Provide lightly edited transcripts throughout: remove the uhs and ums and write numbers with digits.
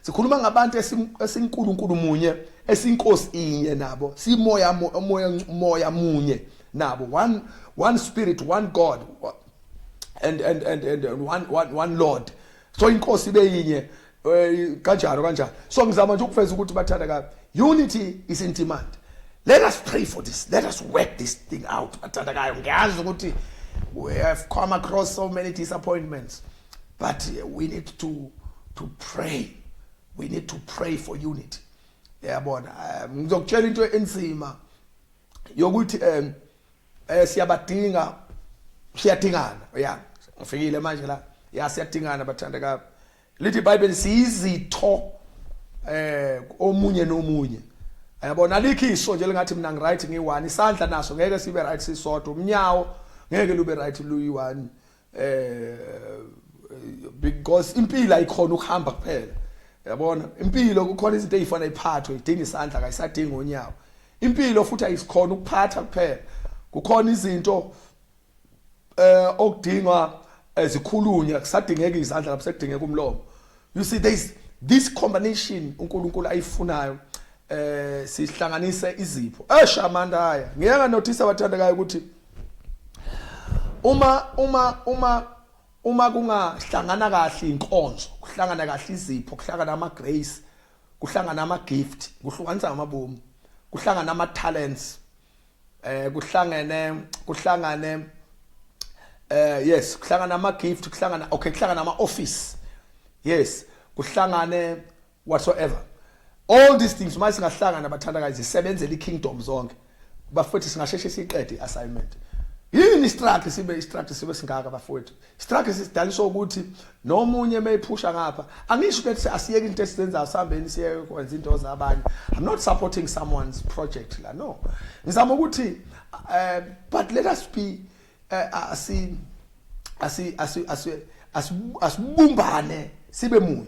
Sikhuluma ngabantu esinkulunkulu munye, esinkosi inye nabo, simoya moya moya munye nabo, one spirit, one God and one Lord. So inkosi ibe yinye, kanjalo kanjalo. So ngizama nje ukuveza ukuthi, bathandekayo, unity is in demand. Let us pray for this, let us work this thing out, bathandekayo. Ngiyazi ukuthi we have come across so many disappointments, but we need to pray, we need to pray for unity, yabona. Ngizokutshela into enzima yokuthi siyabadinga, siyadingana. Ya, ngifikile manje la. Ya, siyadingana, bathandekayo. Lithi iBhayibheli siyizitho omunye nomunye, yabona. Alikho iso nje lingathi mina ngiright ngiyi-one. Isandla naso ngeke sibe right sisodwa, umnyawo ngeke lube right luyi-one, because impilo ayikhona ukuhamba kuphela, yabona. Impilo kukhona izinto ezifana iphathwe, idinga isandla, kayisadingi unyawo. Impilo futhi ayisikhona ukuphatha kuphela, kukhona izinto okudingwa zikhulunywa, kusadingeka izandla lapho sekudingeka umlomo. You see, there is this combination uNkulunkulu ayifunayo, sihlanganise izipho eshamandaya. Ngiyeke nganotice, abathandekayo, ukuthi uma kungahlangana kahle inkonzo, kuhlangana kahle izipho, kuhlangana ama grace, kuhlangana ama gift, kuhlukanisa ngamabomu, kuhlangana ama talents, kuhlangane yes, kuhlangana ama gift, kuhlangana, okay, kuhlangana ama office, yes, kuhlangane whatsoever, all these things mase singahlangana, bathandekayo, zisebenzele ikingdom zonke, bafowethu, singasheshe siqede iassignment. Yini istruggle sibe, istruggle sibe singaka, bafowethu? Struggle sisidaliswa ukuthi nomunye mayiphusha ngapha. Angisho ukuthi asiyeke into esizenzayo, sihambeni siye kwenza into zabanye. I'm not supporting someone's project la, no. Ngizama ukuthi but let us be asi asi asi asi asibumbane sibe munye.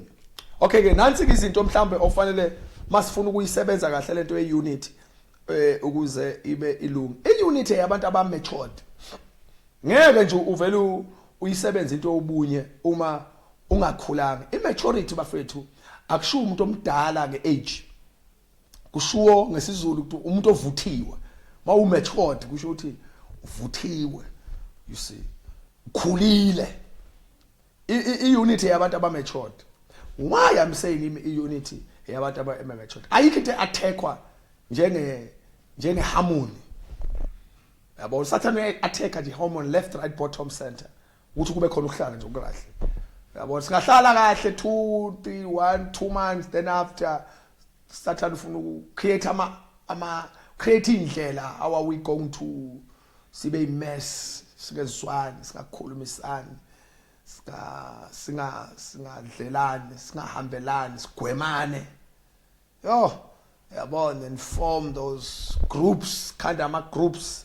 Okay ke, nansi izinto mhlambe ofanele masifuna ukuyisebenza kahle lento yeunity, ukuze ibe ilungu iunity yabantu aba matured. Ngeke nje uvele uyisebenze into yobunye uma ungakhulanga. Immaturity, bafethu, akushiwo umuntu omdala ngeage, kushiwo ngesiZulu ukuthi umuntu ovuthiwe. Mawu matured kusho ukuthi uvuthiwe, you see, ukhulile. I-unity yabantu aba matured. Why I'm saying i-unity yabantu aba matured? Ayikho into attackwa njenge harmony, yabo. Sathane uyayi-attack nje harmony, left, right, bottom, center, ukuthi kube khona ukuhlala nje okukahle, yabo. Singahlala kahle 2 3 1 2 months, then after Sathane ufuna uku-create ama create indlela, how are we going to sibe imess, sinkezwani, singakhulumisani, singa singa singadlelani, singahambelani, sigwemane, yo, yabona, and form those groups, kind ama groups,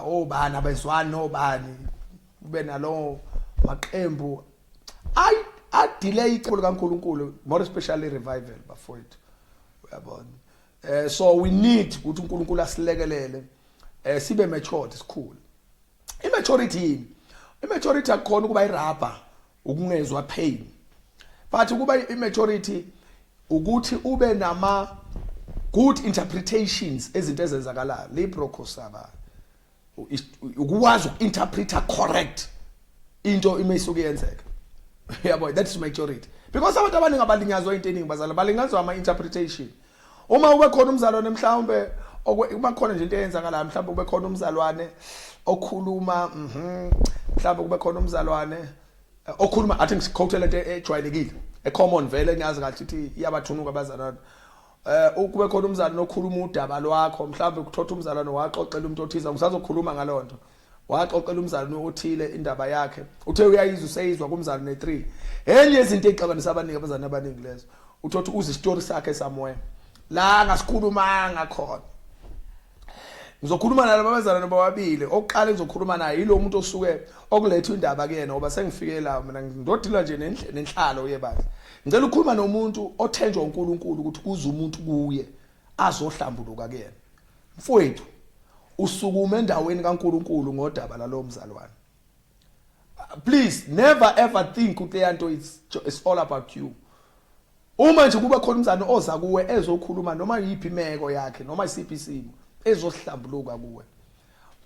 obani abezwani nobani, kube nalo maqembu ay adelay icebo kaNkuluNkulu, more especially revival, bafowethu, uyabona. So we need ukuthi uNkulunkulu asilekelele, sibe matured, sikhule. Immaturity yini? Immaturity akukhona ukuba irabha, ukungezwa pain, but ukuba immaturity ukuthi ube nama good interpretations ezinto ezenzakalayo libro khosaba, ukwazi uku-interpreta correct into ime isuke yenzeka, yabo. That's maturity, because abantu abaningi abalinyazwa into eningi, bazala, balinyazwa ama-interpretation. Uma ube khona umzalwane mhlawumbe, uma khona nje into eyenzakalayo, mhlawumbe kube khona umzalwane okhuluma, mhlawumbe kube khona umzalwane okhuluma, athi ngisiquote lento ejwayelekile, ecommon vele, ngiyazi kahle ukuthi iyabathunuka abazalwane. Ukube khona umzalwane okhuluma udaba lwakho, mhlawumbe kuthatha umzalwane waxoxela umuntu othize, ngisazokhuluma ngalonto, waxoxela umzalwane othile indaba yakhe, uthe uyayizwa, useyizwa kumzalwane 3. Enye izinto exabanisa abaningi, abazalwane abaningi lezo, uthothi uze isitori sakhe somewhere la ngasikhulumanga khona. Ngizokhuluma nalaba bazalwane bobabili. Okuqala engizokhuluma naye yilo muntu osuke okuletha indaba kuyena, ngoba sengifike la mina ngidodila nje nenhlalo yebandla. Ngicela ukukhuluma nomuntu othenjwa uNkulunkulu ukuthi kuze umuntu kuye azohlambuluka kuyena. Mfowethu, usukume endaweni kaNkulunkulu ngodaba lalowo mzalwane. Please never ever think ukuthi leya nto it's all about you. Uma nje kuba khona umzane oza kuwe ezokhuluma noma yiphi imeko yakhe noma isiphi isimo ezohlambuluka kuwe,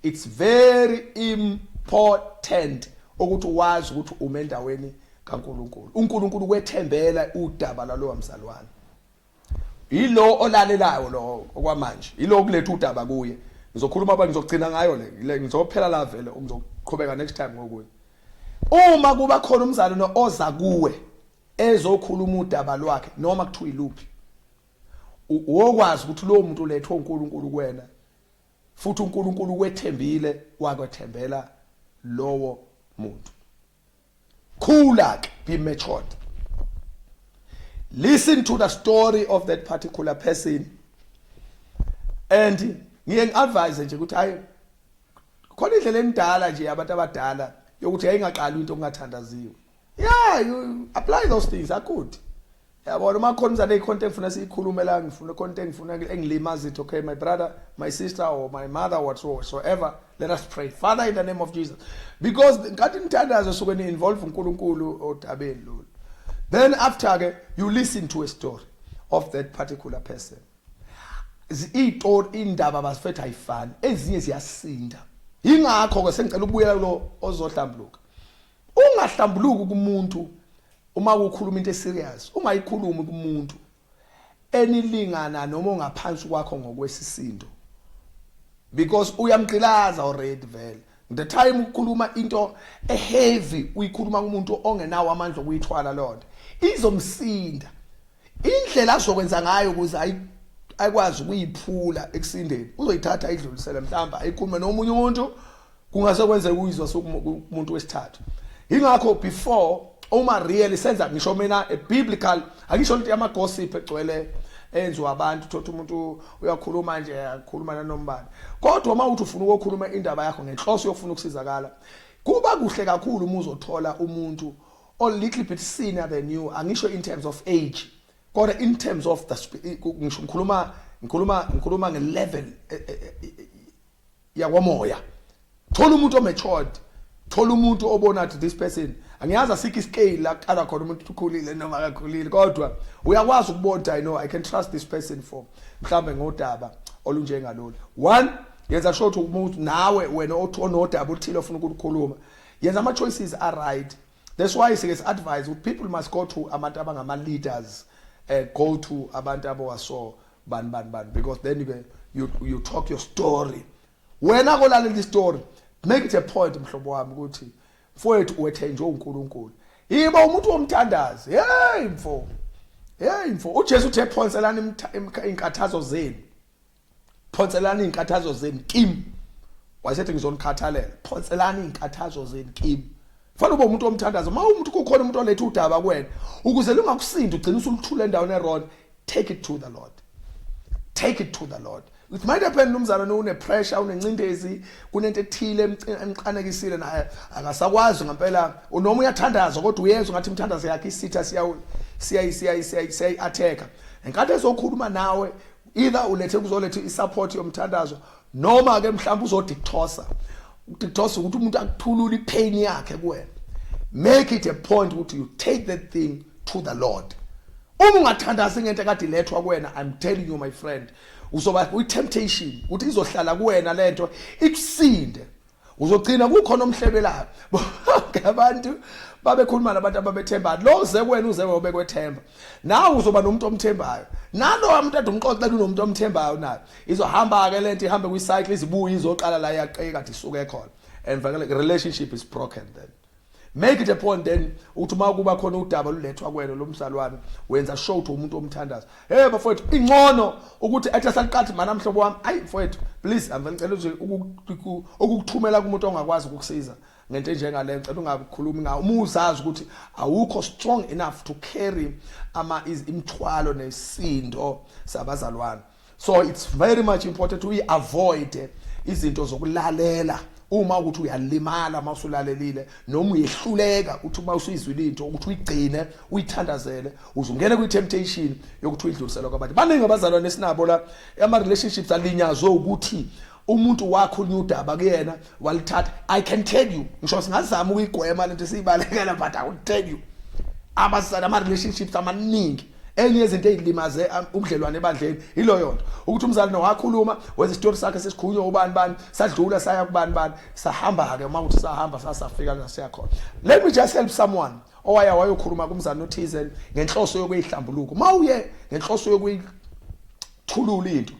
it's very important ukuthi wazi ukuthi ume endaweni kaNkuluNkulu. UNkulunkulu kwethembela udaba lalowa mzalwane. Yilo olalelayo lo okwamanje, yilo kuletha udaba kuye. Ngizokhuluma ba ngizogcina ngayo le, ngizophela la vele, ngizoqhubeka next time ngokunye. Uma kuba khona umzalwane oza kuwe ezokhuluma udaba lwakhe noma kuthiwa iluphi, wokwazi ukuthi lowo muntu ulethwe uNkulunkulu kuwena, futhi uNkulunkulu ukwethembile, wakwethembela lowo muntu. Khula ke, be matured, listen to the story of that particular person. And ngiye ngi-advise nje ukuthi hayi, khona indlela endala nje abantu abadala yokuthi yayingaqali into okungathandaziwe. Yeah, you apply those things, are good, yabona. Uma khona umzane ikhonto engifuna siyikhulume la, ngifuna ikhonto engifuna engilimaza, it okay, my brother, my sister or my mother, whatsoever, let us pray. Father, in the name of Jesus, because nkathi nithandazo suke ni involve uNkulunkulu odabeni lolu. Then after ke you listen to a story of that particular person. Izitori, indaba basifethu ayifani, ezinye ziyasinda. Ingakho ke sengicela ukubuyela kulo ozohlambuluka. Ungahlambuluki kumuntu uma ukhuluma into eserious, ungayikhulumi kumuntu enilingana noma ongaphansi kwakho ngokwesisindo, because uyamgqilaza already vele. The time ukukhuluma into eheavy, uyikhuluma kumuntu ongenawo amandla okuyithwala, lonto izomsinda. Indlela azokwenza ngayo ukuze ayikwazi ukuyiphula ekusindeni, uzoyithatha ayidlulisele, mhlawumbe ayikhulume nomunye umuntu, kungase kwenzeka uyizwa kumuntu wesithathu. Ingakho before uma really senza, ngisho mina a biblical, angisho into yama gossip egcwele enziwa abantu, thothi umuntu uyakhuluma nje, akhuluma nanombani. Kodwa uma uthi ufuna ukukhuluma indaba yakho ngenhloso yokufuna ukusizakala, kuba kuhle kakhulu uma uzothola umuntu a little bit senior than you. Angisho in terms of age, kodwa in terms of the, ngisho ngikhuluma nge-level yakwamoya. Thola umuntu omatured, thola umuntu obona ukuthi this person, angiyazi asikho iscale la kuqala khona umuntu ukhulile noma akakhulile, kodwa uyakwazi ukubona, "I know I can trust this person for mhlambe ngodaba olunjengalolu." One, yenza sure ukuthi umuntu nawe wena othi onodaba oluthile ofuna ukukhuluma, yenza ama choices are right. That's why sike advise ukuthi people must go to abantu abangama leaders, go to abantu abawaso bani bani bani, because then you talk your story. Wena kolalela istory, make it a point, mhlobo wami, ukuthi mfowethu wethenjwe uNkulunkulu, yiba umuntu womthandazi. Hey mfo, hey mfo, uJesu uthe phonselani inkathazo zenu, phonselani inkathazo zenu kimi. Wayesethi ngizonikhathalela. Phonselani inkathazo zenu kimi. Fanele ube umuntu womthandazo. Uma umuntu, kukhona umuntu oletha udaba kuwena, ukuze lungakusindi, ugcina usuluthula endaweni errong, take it to the Lord, take it to the Lord. It might happen umzalwane une pressure, unencindezi, kunento ethile emqanekisile naye, akasakwazi ngempela, noma uyathandaza kodwa uyezwa ngathi imthandazo yakhe isitha siya siya siya siya attack. Enkathi ezokhuluma nawe, either ulethe kuzoletha isupport yomthandazo, noma ke mhlawumbe uzodictosa. Ukudictosa ukuthi umuntu akuthulule ipain yakhe kuwena. Make it a point ukuthi you take that thing to the Lord. Uma ungathandazi ngento ekade ilethwa kuwena, I'm telling you, my friend, uzoba kwi-temptation ukuthi izohlala kuwena lento ikusinde, uzogcina kukhona omhlebelayo. Bonke abantu babekhuluma nabantu ababethemba. Lo uze kuwena, uze bekwethemba, nawe uzoba nomuntu omthembayo, nalo umuntu ade umxoxela unomuntu omthembayo naye. Izohamba ke lento, ihambe kwi-cycle, izibuye izoqala la yaqeka kade isuke khona, and vele relationship is broken. Then make it a point then ukuthi uma kuba khona udaba olulethwa kuwena lo mzalwane, wenza sure ukuthi umuntu omthandazo. Hey bafowethu, ingcono ukuthi athi asaliqathi mana, mhlobo wami, ayi mfowethu, please, angicela nje ukukuthumela kumuntu ongakwazi ukukusiza ngento enjengale. Ngicela ungakhulumi ngawo uma uzazi ukuthi awukho strong enough to carry ama imithwalo nesindo sabazalwane. So it's very much important to avoid izinto zokulalela uma ukuthi uyalimala uma usulalelile, noma uyehluleka uthi uma usuyizwile into ukuthi uyigcine, uyithandazele, uzungena kwi-temptation yokuthi uyidlulisele kwabantu. Baningi abazalwane esinabo la, ama-relationships alinyazwe ukuthi umuntu wakho udaba kuyena walithatha. I can tell you, ngisho singazama ukuyigwema lento siyibalekela, but I will tell you, abazali, ama-relationships amaningi Enye yezinto ezilimaze ubudlelwane ebandleni iloyo nto, ukuthi umzali nowakhuluma wenza isitori sakhe sesikhulunywa ubani bani, sadlula saya kubani bani, sahamba ke uma uthi sahamba sasafika la siyakhona. Let me just help someone owaya wayokhuluma kumzali othize ngenhloso yokuyihlambuluka. Mawuye ngenhloso yokuyithulula into,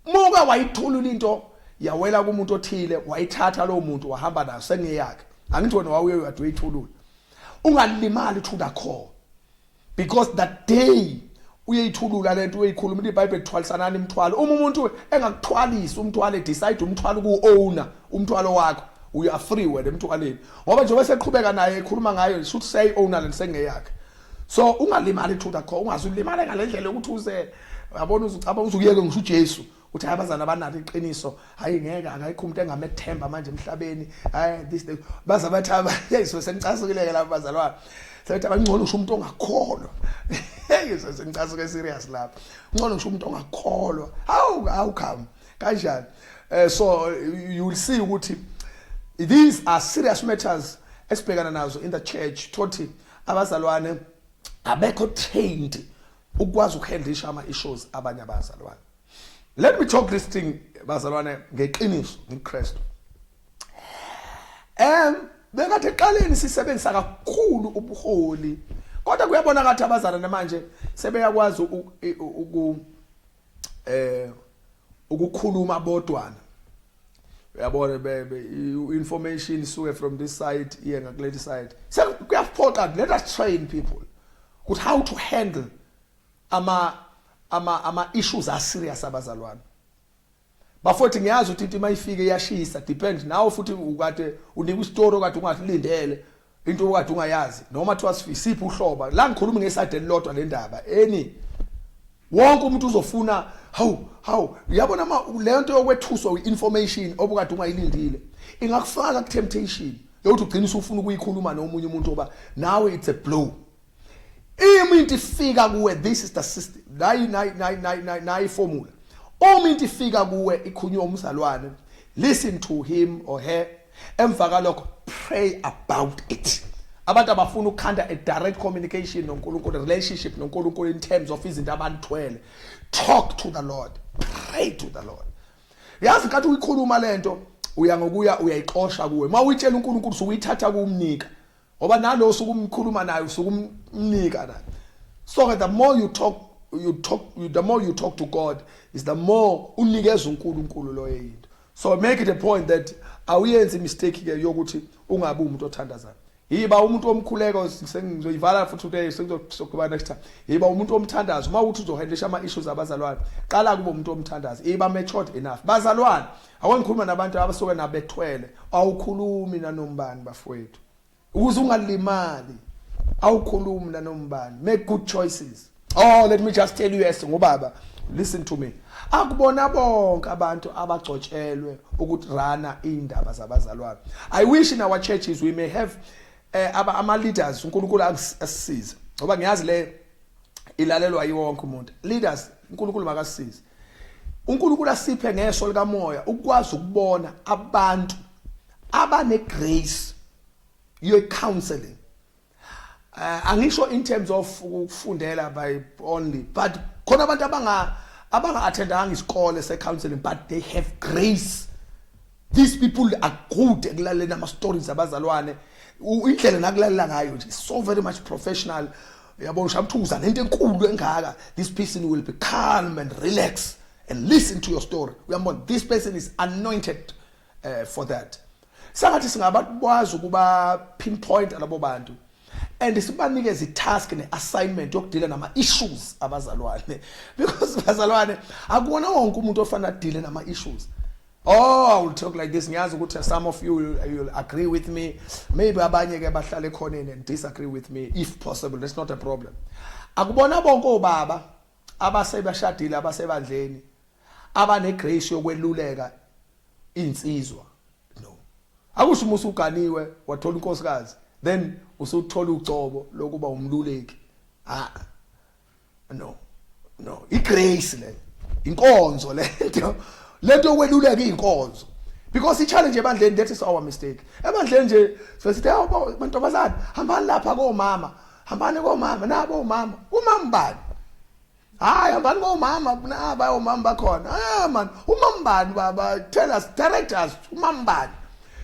muka wayithulula into yawela kumuntu othile, wayithatha lowo muntu wahamba nayo sengeyakhe. Angithi wena wawuye uyade uyithulula, ungalimali to the core, because that day uyeyithulula lento, uyeyikhuluma. IBhayibheli, thwalisanani imithwalo. Uma umuntu engakuthwalisi umthwalo, decide umthwalo ku-owner umthwalo wakho, you are free wena emthwaleni, ngoba njengoba seqhubeka naye ekhuluma ngayo, shuthi seyi-owner lento, sengeyakhe. So ungalimali to the core, ungaze ulimale ngale ndlela yokuthi uze uyabona uzucabanga uzukuyeke ngisho uJesu, uthi hayi, abazana abanalo iqiniso, hayi ngeke, akayikho umuntu engamethemba manje emhlabeni, hayi this thing. Baza bathi, hey, so sengicasukile lapha bazalwane, sebethi abangcono ngisho umuntu ongakholwa. Hey, so sengicasuke serious lapha, ngcono ngisho umuntu ongakholwa. How come? Kanjani? So you will see ukuthi these are serious matters esibhekana nazo in the church. Thothi abazalwane abekho trained ukwazi ukuhandlisha ama issues abanye abazalwane. Let me talk this thing, bazalwane, ngeqiniso ngeKristu. Bekade eqaleni sisebenzisa kakhulu ubuholi, kodwa kuyabonakala ukuthi abazalwane manje sebeyakwazi ukukhuluma bodwana. Uyabona, bebe information isuke from this side iye ngakuleli side, sekuyaphoqa. Let us train people ukuthi how to handle ama issues a serious abazalwane. Bafowethu, ngiyazi ukuthi into mayifike iyashisa, depend nawe futhi ukade unika isitori okade ungasilindele, into okade ungayazi, noma thiwa sifisiphi uhloba la. Ngikhuluma ngeside elilodwa le ndaba eni wonke umuntu uzofuna. Hawu hawu, uyabona, ma le nto yokwethuswa i-information obukade ungayilindile ingakufaka ku-temptation yokuthi ugcine usufuna ukuyikhuluma nomunye umuntu, oba nawe it's a blow. Ima into ifika kuwe, this is the system, nayi nayi nayi nayi nayi nayi formula. Uma into ifika kuwe ikhulunywa umzalwane, listen to him or her. Emva kalokho pray about it. Abantu abafuna ukukhanda a direct communication noNkulunkulu, relationship noNkulunkulu in terms of izinto abanithwele, talk to the Lord, pray to the Lord. Yazi, nkathi uyikhuluma lento, uya ngokuya uyayixosha kuwe. Uma uyitshela uNkulunkulu, usukuyithatha kumnika, ngoba nalo usukumkhuluma naye, usukumnika naye. So the more you talk, you talk you, the more you talk to God is the more unikeza uNkulunkulu loyo into. So make it a point that awuyenzi mistake ke yokuthi ungabi umuntu othandazayo. Yiba umuntu omkhuleko. Sengizoyivala futhi today, sengizokuba next time. Yiba umuntu omthandazo. Uma uthi uzohandlisha ama issues abazalwane, qala kube umuntu omthandazo. Iba matured enough, bazalwane. Awungikhuluma nabantu abasuke nabethwele, awukhulumi nanombani, bafowethu, ukuze ungalimali. Awukhulumi nanombani. Make good choices. Oh, let me just tell you, yes, ngobaba, listen to me, akubona bonke abantu abagcotshelwe ukuruna indaba zabazalwane. I wish in our churches we may have ama leaders. uNkulunkulu asisize, ngoba ngiyazi le ilalelwa yiwonke umuntu. Leaders, uNkulunkulu makasisize, uNkulunkulu asiphe ngeso likamoya ukwazi ukubona abantu abane grace ye counseling. Angisho in terms of ukufundela by only, but khona abantu abanga attendanga isikole se counseling, but they have grace. These people are good ekulaleleni ama stories abazalwane. Indlela nakulalela ngayo nje, so very much professional. Uyabona, ushamthuza nento enkulu engaka, this person will be calm and relax and listen to your story. Uyabona, this person is anointed for that. Sangathi singabakwazi ukuba pinpoint labo bantu and sibanikeze i-task ne-assignment yokudila nama-issues abazalwane, because bazalwane, akuwona wonke umuntu ofanele adile nama-issues. Oh, I will talk like this. Ngiyazi ukuthi some of you will agree with me. Maybe abanye ke bahlale ekhoneni and disagree with me, if possible. That's not a problem. Akubona bonke obaba abasebashadile abasebandleni abane grace yokweluleka insizwa. No. Akusho uma usuganiwe wathola unkosikazi, then usuthola ucobo lokuba umluleki. Ah. No. No, igrace le. Inkonzo lento. Lento yokweluleka inkonzo. Because i-challenge ebandleni, that is our mistake. Ebandleni nje sesithi, "Hawu mantombazane, hambani lapha komama." Hambani komama, nabo omama. Umama bani? Hayi, hambani komama, naba omama bakhona. Ah man, umama bani baba? Tell us, direct us, umama bani?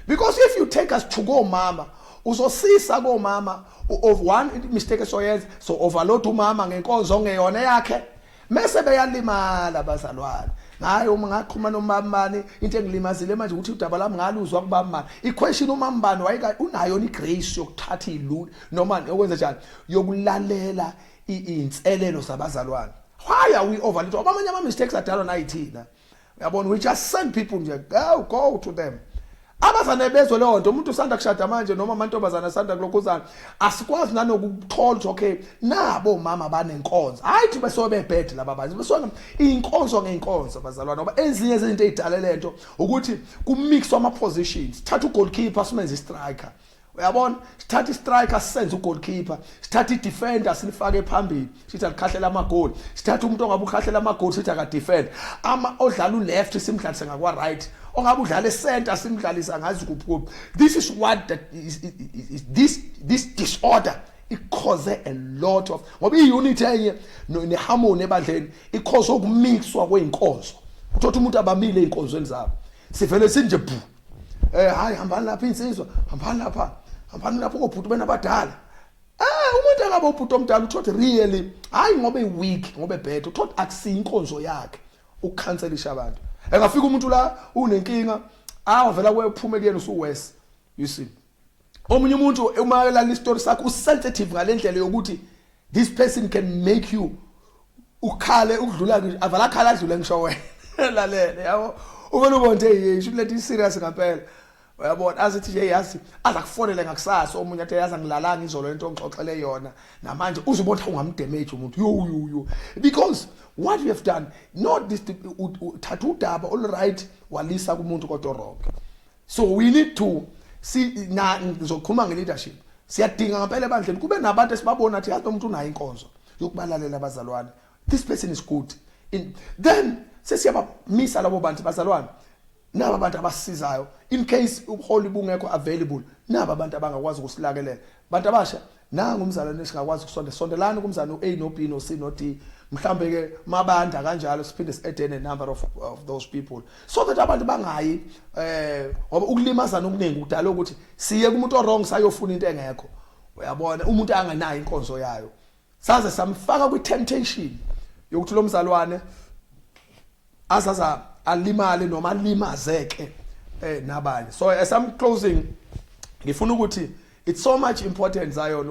Because if you take us to komama, uzosisa komama of one mistake esoyenza, so overload umama ngenkonzo ongeyona yakhe. Mese beyalimala abazalwane. Hayi, uma ngaqhuma nomamani, into engilimazile manje ukuthi udaba lami ngaluzwa kubamani. I-question, umambani wayeka unayo ni grace yokuthatha ilu noma yokwenza njani, yokulalela iy'nselelo zabazalwane? Why are we overload? Amanye ama-mistakes adalwa nayithina, uyabona? We just send people nje, go, go to them. Abazane bezwe leyo nto. Umuntu usanda kushada manje noma amantombazane asanda kulokhuzana, asikwazi nanokuthola ukuthi okay, nabo mama banenkonzo. Hayi, thi besoke bebhede laba bantu, besoke inkonzo ngenkonzo, bazalwane, ngoba ezinye izinto ezidala lento ukuthi kumixwa ama positions. Thatha ugoalkeeper simenze striker, uyabona? Sithatha istriker sisenze ugoalkeeper, sithatha idefender silifake phambili, sithi alikhahlela amagoli. Sithatha umuntu ongabe ukhahlela amagoli, sithi akadefend. Ama odlala uleft simdlalise ngakwa right, ongabe udlala ecenter simdlalisa ngazi kuphi kuphi. This is what that is this disorder. It cause a lot of, ngoba i-unity enye neharmony ebandleni icause ukumixwa kwey'nkonzo. Uthola umuntu abamile ey'nkonzweni zabo, sivele sinje bu, hayi, hambani lapha insizwa, hambani lapha, hambani lapha kobhuti bena abadala. Umuntu angabe ubhuti omdala, uthothi really, hayi ngoba eweak, ngoba ebheda, uthothi akusiyo inkonzo yakhe ukukhanselisha abantu. Engafika umuntu la unenkinga, awavela kwephume kuyena usuworse, you see? Omunye umuntu uma elala istory sakho, usensitive ngalendlela yokuthi this person can make you ukhale ukudlula, avala akhala adlule ngisho wena lalele, yabo? Ubona ubonke, hey, isho lento serious ngempela, uyabona? Azithi nje, yazi, aza kufonele ngakusasa omunye athi, yazi, angilalanga izolo, into ongixoxele yona namanje. Uzubona ungamdamage umuntu, yo yo yo, because what you have done, not this, uthatha udaba all right, walisa kumuntu kodwa wrong. So we need to see na, ngizokhuluma nge-leadership. Siyadinga ngempela ebandleni kube nabantu esibabona athi, yazi, lo muntu unayo inkonzo yokubalalela abazalwane, this person is good in. Then sesiyabamisa labo bantu, bazalwane, naba abantu abasisizayo in case ubuholi bungekho available, naba abantu abangakwazi ukusilakelela. Bantu abasha, nangu umzalwane esingakwazi kusonde, sondelani kumzalwane u-A no B no C no D. Mhlambe ke mabanda kanjalo, siphinde si-add a number of those people so that abantu bangayi, ngoba ukulimazana okuningi kudala ukuthi siye kumuntu o-wrong, sayofuna into engekho, uyabona? Umuntu angenayo inkonzo yayo, saze samfaka kwi-temptation yokuthi lo mzalwane azaza alimale noma alimazeke nabanye. So as I'm closing, ngifuna ukuthi it's so much important, Zion.